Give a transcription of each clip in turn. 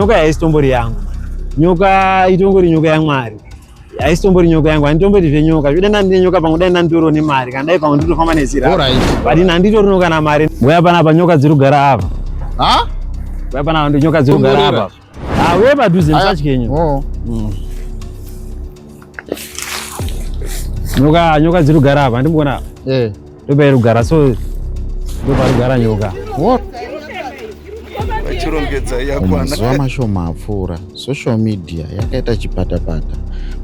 Nyoka haisitombori yangu, nyoka itongori nyoka yaMwari, haisitombori nyoka yangu. Handitombori zvenyoka zvida ndandine nyoka pamwe dai ndanditoriwo nemari kana dai pamwe nditofamba nezira, but ini handitorino kana mari. Uya panapa nyoka dziri kugara apa, uya panapa ndi nyoka dziri kugara apa. Uye padhuze musatye nyoka. Oh. Nyoka dziri kugara apa, handimboona apa. Ndopairi kugara, so ndopairi kugara nyoka. Mumazuva mashoma apfuura, social media yakaita chipatapata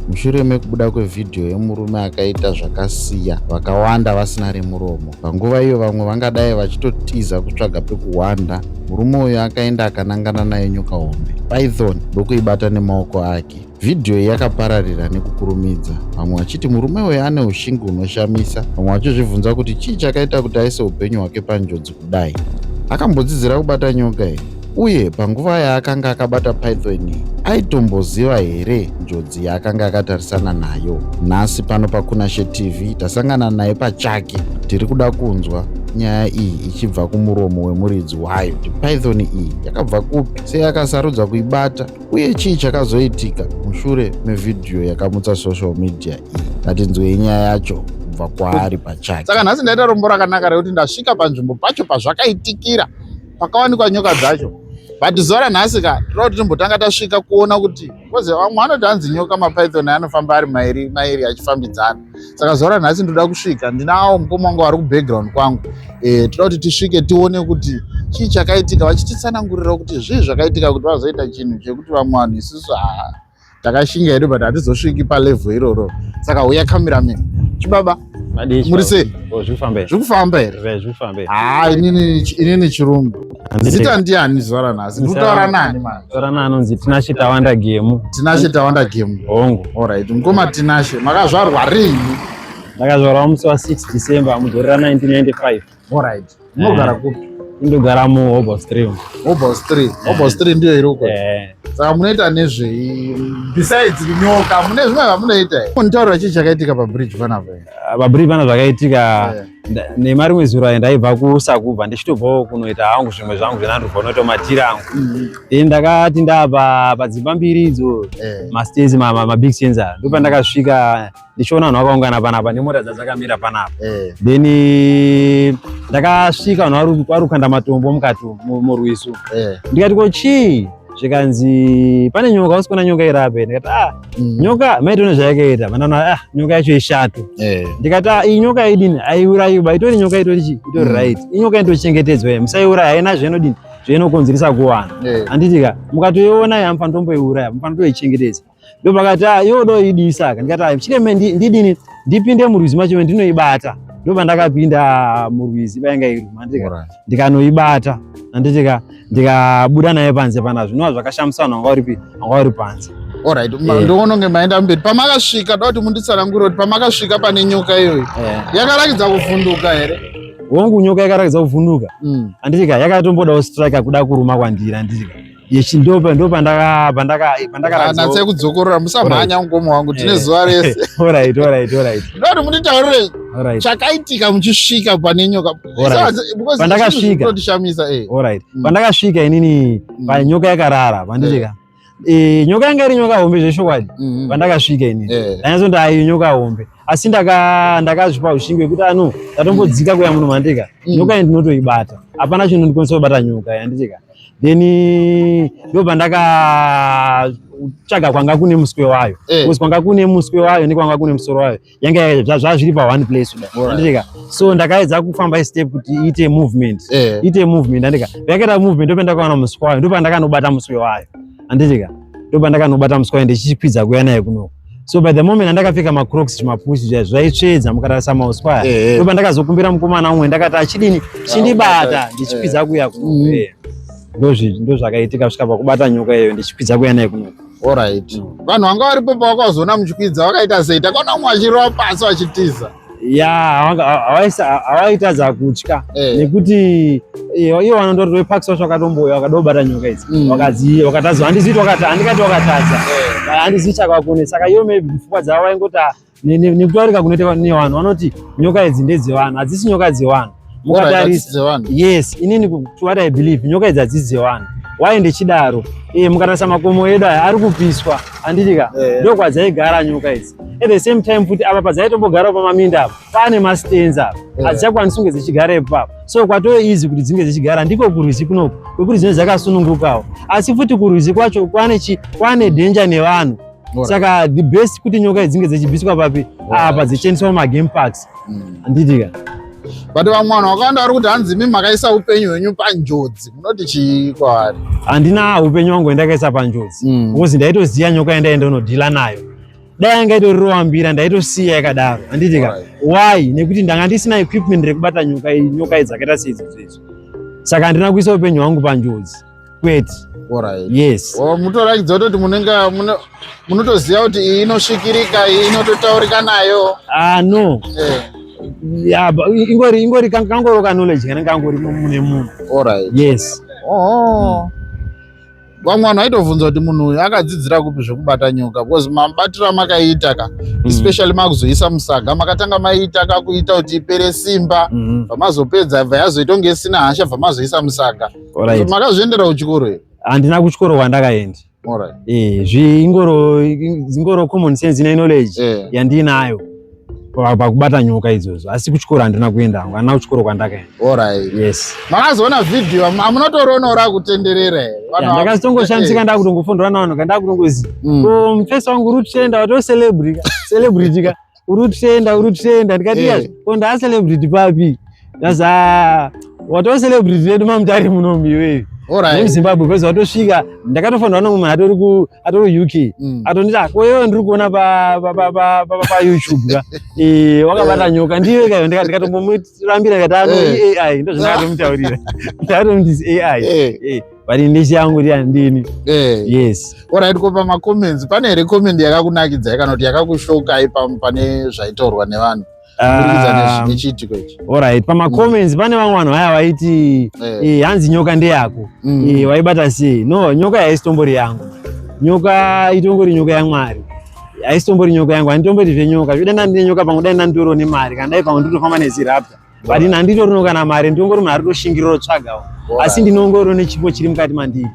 mushure mekubuda kwevhidhiyo yemurume akaita zvakasiya vakawanda vasina remuromo. Panguva iyo vamwe vangadai vachitotiza kutsvaga pekuhwanda, murume uyu akaenda akanangana nayo nyoka hombe, python, ndokuibata nemaoko ake. Vhidhiyo iyi yakapararira nekukurumidza, vamwe vachiti murume uyu ane ushingi hunoshamisa, vamwe vachizvibvunza kuti chii chakaita kuti aise upenyu hwake panjodzi kudai. Akambodzidzira kubata nyoka here? Uye panguva yaakanga akabata python iyi, aitomboziva here njodzi yaakanga akatarisana nayo? Nhasi pano paKunashe TV tasangana naye pachake. Tiri kuda kunzwa nyaya iyi ichibva kumuromo wemuridzi wayo kuti python iyi yakabva kupi, sei akasarudza kuibata, uye chii chakazoitika mushure mevhidhiyo yakamutsa social media iyi. Ngatinzwei nyaya yacho kubva kwaari pachake. Saka nhasi ndaita rombo rakanaka rekuti ndasvika panzvimbo pacho pazvakaitikira, pakawanikwa nyoka dzacho. But zuva ranhasi ka toda kuti timbotanga tasvika kuona kuti, because vamwe vanoti hanzi nyoka mapython anofamba ari mairi mairi achifambidzana. Saka zuva ranhasi ndoda kusvika, ndinawo mukoma wangu vari kubackground kwangu. Toda kuti tisvike tione kuti chii chakaitika, vachititsanangurira kuti zvii zvakaitika kuti vazoita chinhu chekuti vamwe vanhu isusu takashinga hedu, but hatizosviki palevel iroro. Saka uya cameraman chibaba, muri sei? Zvikufamba. Zvikufamba here? Zvikufamba. Haa, inini chirungu. Zita ndiani zuva ranhasi? Ndikutaura nani manje? Taura naanonzi Tinashe Tawanda Gemu. Tinashe Tawanda Gemu. Hongu. Alright, mukoma Tinashe, makazvarwa rini? Ndakazvarwa musi wa 6 December mugore ra 1995. Alright. Munogara kupi? Indogara muHobhouse 3. Hobhouse 3. Hobhouse 3 ndiyo iri uko. Saka munoita nezvei besides nyoka? Mune zvimwe zvamunoita here? Munditaurira chii chakaitika pabridge panapa? Pabridge pana zvakaitika nemarimwe zuro aya, ndaibva kuSakubva ndichitobvawo kunoita hangu zvimwe zvangu zvenandobva kunoita madhiri angu. Then ndakati ndapa padzimba mbiri idzo, mastairs, mabig stands, ndopandakasvika ndichiona vanhu vakaungana panapa nemota dzadzakamira panapa. Then ndakasvika vanhu vari kukanda matombo mukati murwisu. Ndikati, "Ko chii?" Zvikanzi pane nyoka, usi kuona nyoka iri apa? Ndikati, "Ah, nyoka maitone zvayakaita." Vanana, "Ah, nyoka yacho ishato." Ndikati, "Ah, iyi nyoka idini, aiurayiwa, itori nyoka, itori chi itori right, inyoka inotochengetedzwa iyi, musaiuraya, haina zvainodini, zvainokonzeresa kuwana." Handiti ka mukatoiona yamufanira tomboiuraya, mufanira toichengetedza. Ndopakati, "Ah, iwe udoidisa ka." Ndikati, "Ah, chireme ndidini, ndipinde murwizi macho ndinoibata." Ndopandakapinda murwizi painga iruma, handiti, ndikanoibata, handiti ka, ndikabuda naye panze panazvo, zvinova zvakashamisa vanhu vanga varipi, vanga vari panze. Alright, ndoona kunge maenda mberi. Pamakasvika, da kuti munditsanangurire kuti pamakasvika pane nyoka iyoyo, yakarakidza kuvhunduka here? Hongu, nyoka yakarakidza kuvhunduka. Handiti ka yakatombodawo strike kuda kuruma kwandiri, handiti ka, yechi ndopandaka pandaka pandakaratidza. Natsai kudzokorora, musamhanya mukoma wangu, tine zuva rese. Alright. Ndoda kuti munditaurire chakaitika muchisvika pane nyoka. Because Pandakasvika. zvinotishamisa. Alright. Pandakasvika inini, panyoka yakarara, handiti ka. Nyoka yanga iri nyoka hombe zveshokwadi. Pandakasvika inini, ndanyatsondi ayi nyoka hombe, asi ndakazvipa ushingi wekuti ano ndatombodzika kuya muno, handika, nyoka iyi ndinotoibata, hapana chinondikwanisa kubata nyoka, handiti ka. Then ndopandakatsvaga kwanga kune muswe wayo, because kwanga kune muswe wayo nekwanga kune musoro wayo yanga zvazviri pa one place kudai, handiti ka. So ndakaedza kufamba step kuti iite movement, iite movement, handika. Yakaita movement, ndopandakaona muswe wayo, ndopandakanobata muswe wayo, handiti ka, ndopandakanobata muswe wayo ndichikwidza kuya naye kunoko. So by the moment andakapfeka macrocs, zvimapushi zviya zvaitsvedza mukatarisa mauswa aya. Ndopandakazokumbira mukomana umwe, ndakati, "Achidini, chindibata ndichikwidza kuya kunoko." Ndozvakaitika kusvika pakubata nyoka iyoyo ndichikwidza kuya naye kunoko. Alright. Vanhu vanga varipo pavakazoona muchikwidza vakaita sei? Takaona umwe achirova pasi vachitiza. Ya, hawaitadza kutya, nekuti ivo vanondoti veparks vacho vakatomboya vakadobata nyoka idzi, vakatadza, handizivi kuti wakati, handikati wakatadza, handizivi chakavakone. Saka iyo maybe pfungwa dzavo vaingoti, ah, nekutaurika kunoita nevanhu, vanoti nyoka idzi ndedzevanhu, hadzisi nyoka dzevanhu mukatarisa. Dzevanhu. Yes, inini to what I believe, nyoka idzi hadzisi dzevanhu. Why ndichidaro? Mukatarisa makomo edu aya ari kupiswa, handiti ka? Ndo kwadzaigara nyoka idzi. At the same time futi apa padzaitombogarao pamaminda apa pane mastands apa, hadzichakwanisi kunge dzichigara ipapo, so kwatove easy kuti dzinge dzichigara ndiko kurwizi kunoku kwekuti dzinenge dzakasunungukawo. Asi futi kurwizi kwacho kwane chi kwane danger nevanhu. Saka the best kuti nyoka idzi dzinge dzichibviswa papi apa, dzichiendeswa mumagame parks, handiti ka? But vamwe vanhu vakawanda vari kuti hanzi imi makaisa upenyu hwenyu panjodzi. Munoti chii kwavari? Handina upenyu wangu wendakaisa panjodzi, because ndaitoziva nyoka yandaenda unodhila nayo. Dai yanga itorirowa mbira, ndaitosiya yakadaro, handiti ka? Why? Nekuti ndanga ndisina equipment rekubata nyoka iyi, nyoka idzi dzakaita seidzodzo idzo. Saka handina kuisa upenyu hwangu panjodzi, kwete. Yes. Oh, mutoratidza kutoti munenge munotoziva kuti iyi inosvikirika, iyi inototaurika nayo. Ah, no. Yeah, but ingori kangoro ka knowledge kana kangori mune munhu. Yes. Oh. Vamwe vanhu vaitovhunza kuti munhu uyu akadzidzira kupi zvekubata nyoka, because mabatiro amakaita ka, especially makuzoisa musaga, makatanga maita ka kuita kuti ipere simba, bvamazopedza bva yazoita kunge isina hasha, bva mazoisa musaga. Makazviendera kuchikoro here? Handina kuchikoro kwandakaenda. Zingoro common sense neknowledge yandinayo pakubata nyoka idzodzo, asi kuchikoro handina kuenda hangu, handina kuchikoro kwandakaenda. Yes. Makazoona vhidhiyo, hamunotorionawo rakutenderera here? Ndakazotongoshandisika ndakutongofondora navanhu kandakutongozi ko mufesi wangu uri kutrenda, wato celebrity ka, uri kutrenda, uri kutrenda. Ndikati, yes, ko ndaa celebrity papi? Ndaza wato celebrity yedu mamutare munomu iwewe nemuZimbabwe, because watosvika. Ndakatofanirwa nomumwe atori ku atori UK, atonditi, "Ah, ko iwewe ndiri kuona paYouTube ka, wakabata nyoka, ndiwe kayo?" Ndikatombomurambira, ndikati, "Ano AI." Ndo zvandakatomutaurira, ndakatomuti AI. But ndechiyangu ndi handini. Yes. Alright, ko pamacomments pane here comment yakakunakidzai kana kuti yakakushokai pane zvaitaurwa nevanhu kuburikidza nechiitiko ichi? Alright, pamacomments pane vamwe vanhu vaya vaiti hanzi nyoka ndeyako, waibata sei? No, nyoka haisitombori yangu. Nyoka itongori nyoka yaMwari, haisitombori nyoka yangu. Handitomboti zvenyoka zvoda ndandine nyoka pamwe dai ndanditoriwo nemari, kana dai pamwe nditofamba nezirapta, but ini handitorino kana mari. Ndingori munhu ari kutoshingirira kutsvagawo, asi ndinongoriwo nechipo chiri mukati mandiri.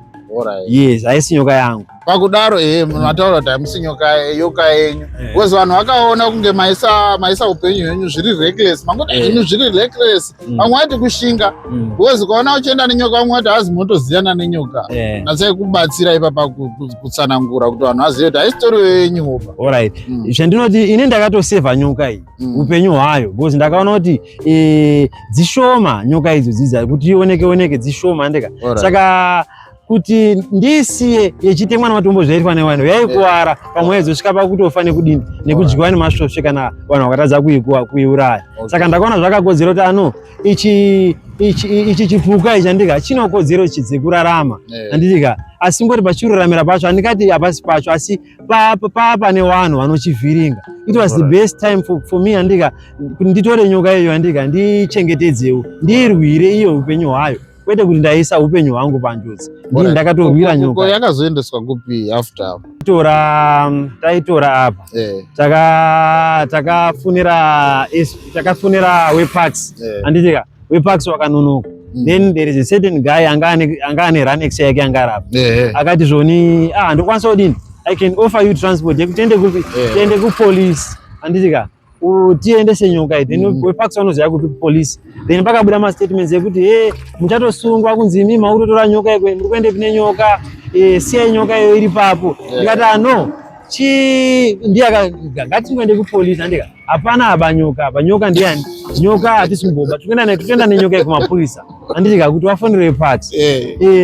Yes, haisi nyoka yangu. Pakudaro ehe, mataura kuti hamusi nyoka, yoka yenyu, because vanhu vakaona kunge maisa upenyu hwenyu zviri reckless, mangoti zvinhu zviri reckless. Vamwe vati kushinga, because ukaona uchienda nenyoka, vamwe vati hazi munotoziyana nenyoka. Natsai kubatsira ipapa kutsanangura kuti vanhu vazive kuti haisitori yenyu. Alright, zvandinoti ini ndakatosevha nyoka iyi upenyu hwayo, because ndakaona kuti dzishoma nyoka idzo dzidza kuti ioneke oneke, dzishoma ndeka. Saka kuti ndisiye yechitemwa nematombo zvaitwa nevanhu, yaikuwara, pamwe yaizosvika pakutofa nekudini, nekudyiwa nemasvosve, kana vanhu vakatadza kuiuraya. Saka ndakaona zvakakodzera kuti ano ichi chipuka ichi, handika, chino kodzero dzekurarama, handitika? Asi ngoti pachiraramira pacho, handingati hapasi pacho, asi pane vanhu vanochivhiringa. It was the best time for me, handika, kuti nditore nyoka iyo, handika, ndichengetedzewo, ndiirwire iyo upenyu hwayo, kwete kuti ndaisa upenyu hwangu panjodzi. Ndini ndakatorwira nyoka. Yakazoendeswa kupi after? Taitora apa, takafonera weparks, handitika? Weparks wakanonoka. Then there is a certain guy anga ane Runx yake anga arapa. Akati zvoni, "Ah, ndokwanisa kudini? I can offer you transport yekuti tiende kupi?" "Tiende kupolice, handitika, tiendese nyoka iyi." Then weparks vanoziva kupi kupolice. Then pakabuda mastatements ekuti he muchatosungwa, kunzi imi makutotora nyoka ikwe, muri kuendepi nenyoka? Siyai nyoka iyo iri papo. Ndikati, "Ano chi ndiye, ngatingoende kupolice, handika? Hapana aba nyoka apa. Nyoka ndiyani? Nyoka hatisi kumboba. Tikuenda nenyoka iyi kumapurisa, handitika, kuti vafonere party."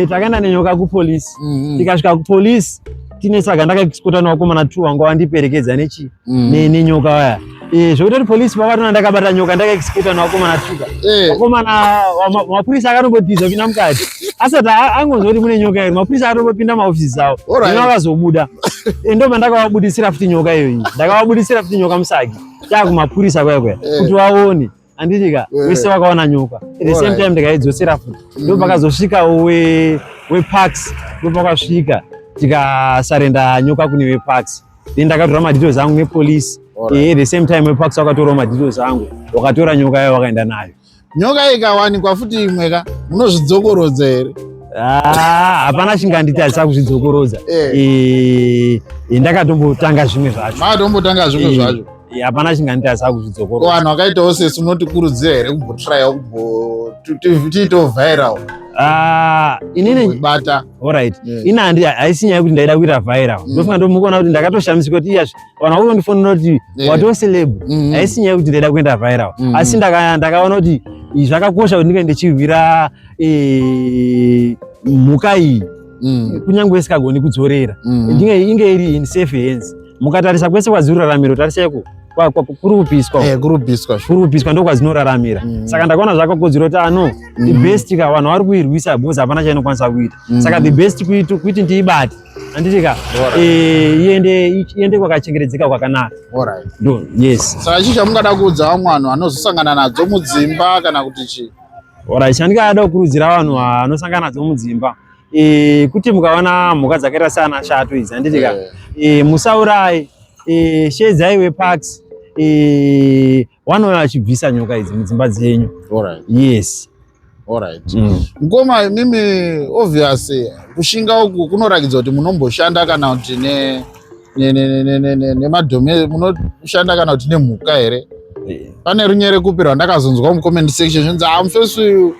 Takaenda nenyoka kupolisi. Tikasvika kupolisi tine saka ndakaexporta nevakomana two vanga vandiperekedza nechi nenyoka vaya. Zvekuti polisi pakatona ndakabata nyoka, ndakaexporta nevakomana two ka. Vakomana mapurisa akatombobhiza kupinda mukati asati angonzwa kuti mune nyoka iri. Mapurisa akatombopinda maofisi avo, ino akazobuda. Ndo pandakavabudisira futi nyoka iyoyi. Ndakavabudisira futi nyoka musagi taakumapurisa kwaya kwaya kuti vaone, handitika? Vese vakaona nyoka. At the same time ndikaidzosera futi. Ndo pakazosvika weparks, ndo pakasvika tikasarenda nyoka kune weparks. Then ndakatora madetails angu nepolice. At the same time weparks wakatorawo madetails angu, wakatora nyoka yayo, wakaenda nayo. Nyoka ikawanikwa futi imwe ka, munozvidzokorodza here? Ah, hapana chinganditadzisa kuzvidzokorodza. Eh. Eh, ndakatombotanga zvimwe zvacho. Makatombotanga zvimwe zvacho. Hapana chinganditadzisa kuzvidzokorodza. Vanhu vakaitawo sesu unotikurudzira here kumbotraya tiitewo viral? Ah, inini bata. Alright. Ini handi haisi nyaya yekuti ndaida kuita viral. Ndofunga ndomukuona kuti ndakatoshamisika kuti iyazve vanhu vakutondifonera kuti watoo celeb. Haisi nyaya yekuti ndaida kuenda viral. Asi ndakaona kuti zvakakosha kuti ndinge ndichirwira mhuka iyi kunyange isikagoni kudzorera. Ndinge inge iri in safe hands. Mukatarisa kwese kwadzinoraramira, tarisaiko kuri kupiswa. Kuri kupiswa. Kuri kupiswa ndokwadzinoraramira. Saka ndakaona zvakakodzera kuti ano the best ka vanhu vari kuirwisa because hapana chainokwanisa kuita. Saka the best kuiti ndiibate. Handiti ka iende kwakachengetedzeka kwakanaka. Alright. Ndo, yes. Saka chii chamungada kuudza vamwe vanhu vanozosangana nadzo mudzimba kana kuti chii? Alright, chandingada kukurudzira vanhu vanosangana nadzo mudzimba kuti mukaona mhuka dzakaita saana shato idzi, handiti ka musauraye, shedzai weparks vanouya vachibvisa nyoka idzi mudzimba dzenyu. Alright. Yes. Alright. Mukoma, imimi obvious kushinga uku kunorakidza kuti munomboshanda kana kuti nemadhome, munoshanda kana kuti nemhuka here? Pane runyere kupi rwandakazonzwa mucomment section zvinzi mufesi uyu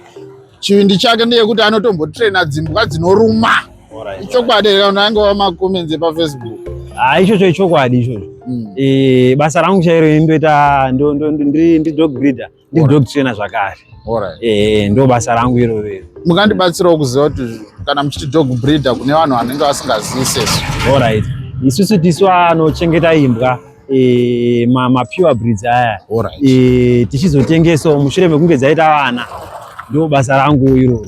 chivindi chake ndeyekuti anotombotraina dzimbwa dzinoruma. Ichokwadi here kana angova macomments epaFacebook? Ichocho ichokwadi ichocho. Basa rangu chairo ndoita ndi dog breeder, ndi dog trainer zvakare. Ndo basa rangu iroro iro. Mukandibatsirawo kuziva kuti kana muchiti dog breeder kune vanhu vanenge vasingazivi sesu. Alright. Isusu tisu anochengeta imbwa ma pure breeds aya. Tichizotengesawo mushure mekunge dzaita vana. Ndo basa rangu iroro.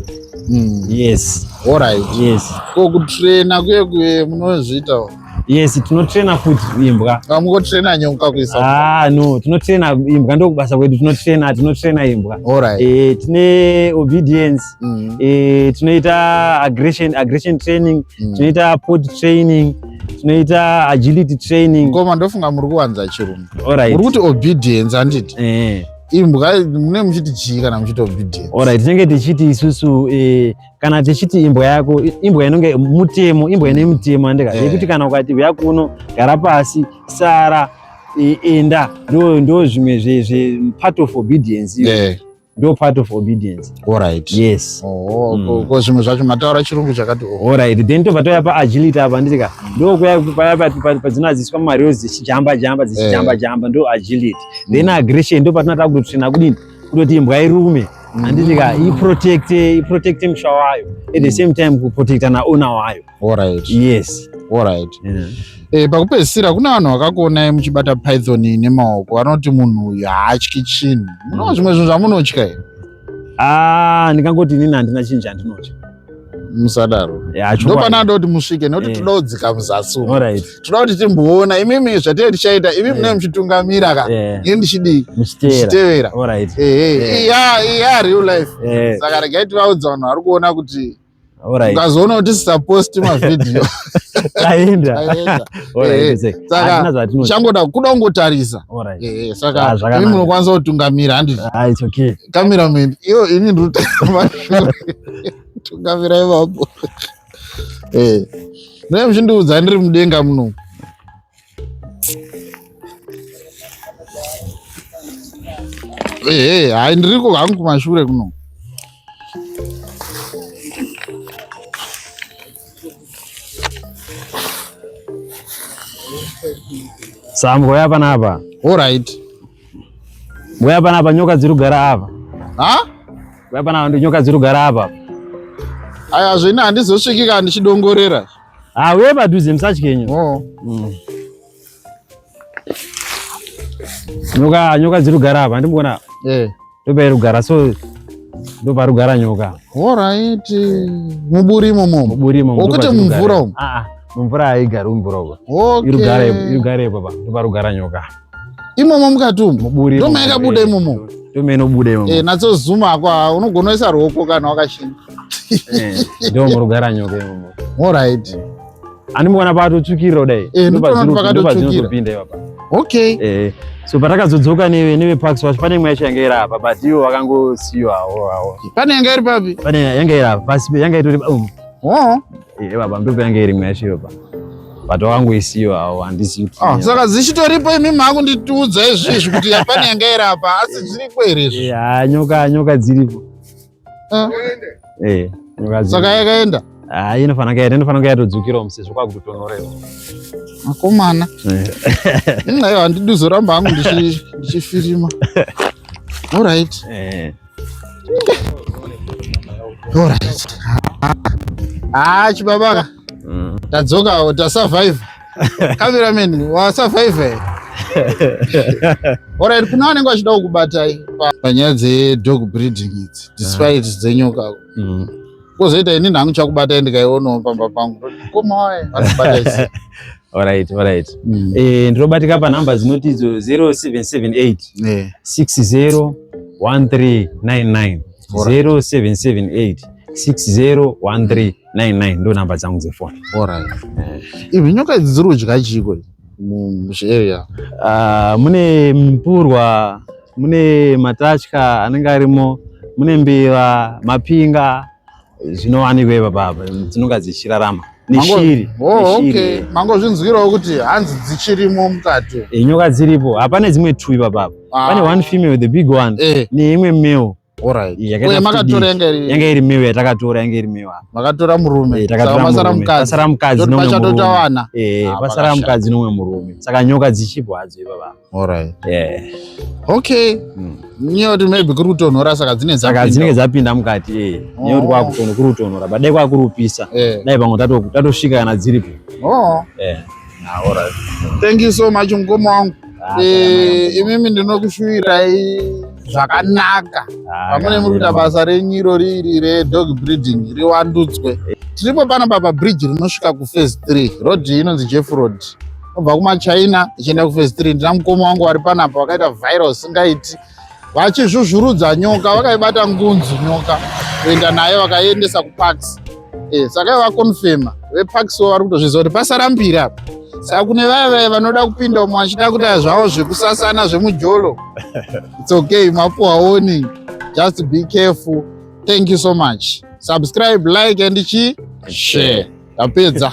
Yes. Alright. Yes. Ko kutraina kuye kuye munozviitawo? Yes, tinotraina futi imbwa. Mungotraina nyoka kuisa? No, tinotraina imbwa, ndo kubasa kwedu, tinotraina imbwa. Alright. Tine obedience, tinoita aggression training, tinoita potty training, tinoita agility training. Ngoma ndofunga muri kuwanza chirungu. Alright. Muri kuti obedience handiti? Imbwa mune muchiti chii kana muchiti obedience? Alright, tinenge tichiti isusu kana tichiti imbwa yako, imbwa inonge mutemo, imbwa ine mutemo andika. Yekuti kana ukati uya kuno, gara pasi, sara, enda, ndo zvimwe zve part of obedience iyo. Ndo part of obedience. Alright. Yes. Oh, ko zvimwe zvacho mataura chirungu chakati oh. Alright, then tobva touya pa agility apa handiti ka. Ndo kuya paya padzinodzidziswa mumarails dzichijamba jamba, dzichijamba jamba, ndo agility. Then aggression ndo patinotanga kutotraina kudini? Kutoti imbwa irume. Handiti ka iprotecte musha wayo. At the same time kuprotecta na owner wayo. Alright. Yes. Alright. Pakupedzisira kuna vanhu vakakuonai muchibata python nemaoko vanoti munhu uyu haatyi chinhu. Munoona zvimwe zvinhu zvamunotya here? Ndingangoti inini handina chinhu chandinotya. Musadaro. Ndopanada kuti musvike nekuti toda kudzika muzasi umu. Alright. Toda kuti timboona imimi zvatinenge tichaita, imi munenge muchitungamira ka. Ini ndichidii? Ndichitevera. Alright. Iya real life. Saka regai tivaudze vanhu vari kuona kuti ukazoona kuti tisaposti mavhidhiyo. Taenda. Saka changoda kuda kungotarisa. Saka imi munokwanisa kutungamira handiti? It's okay. Cameraman, iyo ini ndiri kutungamira ipapo. Ndinenge muchindiudza ndiri mudenga muno. Hai ndiriko hangu kumashure kuno. Sambo ya panapa. Alright. Mbuya panapa nyoka dziri kugara apa. Ha? Mbuya panapa ndi nyoka dziri kugara apa. Aya zvino handizosviki kana ndichidongorera. Uye padhuze musatye. Oh. Nyoka dziri kugara apa, handimboona. Ndopairi kugara, so ndopari kugara nyoka. Alright. Muburi imomo. Muburi imomo. Okuti mumvura umu. Mumvura haigari mumvura uko. Okay. Iri kugara ipo pa, ndopari kugara nyoka. Imomo mukati umu. Muburi imomo. Ndomaikabuda imomo. Ndomainobuda imomo. Natsozuma ako unogona kuisa ruoko kana wakashinga. Ndo muri kugara nyoka imomo. Alright. Andimuona paatotsvukirira kudai. Eh, ndinotoona kuti pakatotsvukira. Ndopazvinotopinda ipapa. Okay. Eh, so patakazodzoka neve parks vacho, pane imwe yacho yanga iri apa, but ivo vakangosiyiwa hawo hawo. Pane yanga iri papi? Pane yanga iri apa pasi, yanga itori Oh. Ipapa ndipo yanga iri imwe yacho ipapa, but vakangoisiyiwa hawo, handizivi kuti Ah, saka dzichitoripo, imi makunditiudza izvizvi kuti pane yanga iri apa, asi dziripo here izvi? Ya, nyoka dziripo. Eh. Eh, nyoka dziripo. Saka yakaenda? Ah, inofanira kuenda, inofanira kunge yatodzukirawo musezvo kwakutotonorewa. Akomana. Aiwa, handidi kuzoramba hangu ndichifirima. Alright. Alright. Ah, chibabaka. Tadzoka, tasurvive. Cameraman, wasurvive. Alright, kuna vanenge vachida kukubatai panyaya dzedog breeding idzi, despite dzenyoka. Kwozoita inini hangu chakubatai ndikaionawo pamba pangu. Koma waye, vanobata isi. Alright. Eh, ndinobatika panhamba dzinoti idzo 0778 60 1399. 0778 60 1399 ndo nhamba dzangu dzefoni. Alright. Ivi nyoka idzi dziri kudya chiko muchiarea? Ah, mune mupurwa, mune matatya anenge arimo, mune mbiva, mapinga, zvinowanikwa ipapapa dzinonga dzichirarama neshiri. Oh, Neshiri. okay. Mangozvinzwirawo kuti hanzi dzichirimo mukati. Eh, nyoka dziripo, hapane dzimwe two ipapapa. Ah. Pane one female, the big one, neimwe male. Alright. Yakaita Uye futi makatora diki. yanga iri Yanga iri male yatakatora, yanga iri male apa. Makatora murume. Eh, takatora Saka masara murume. mukadzi. Pasara mukadzi Toti nomwe pachatota murume. vana. Eh, Ah, pasara pakashata. mukadzi nomwe murume, saka nyoka dzichipo hadzo ipapa. Alright. Okay. Nyaya kuti maybe kuri kutonhora, saka dzine Saka dzapinda. dzinenge dzapinda mukati, eh, nekuti Oh. kwakutono kuri kutonhora, but dai kwakuri kupisa, dai pamwe tatosvika kana dziripo. Oh. Ah, alright. Thank you so much, mukoma wangu. Ah, Eh, imimi ndinokushuwirai zvakanaka. Ah, Pamune muri kuita basa renyu iro riri redog breeding riwandudzwe. Tiripo panapa pabridge rinosvika kuphase 3. Road iyi inonzi Jeff Road. Obva kumachina ichienda kuphase 3. Ndina mukoma wangu vari panapa vakaita viral singaiti. Vachizvuzvurudza nyoka, vakaibata ngunzu nyoka kuenda nayo, vakaiendesa kuparks. Eh, saka vakonfema veparks vari kutozviziva kuti pasara mbiri apa. Saka kune vaya vaya vanoda kupinda umo vachida kuita zvavo zvekusasana zvemujolo, it's okay, mapuwa warning, just be careful. Thank you so much. Subscribe, like and chi share. Tapedza.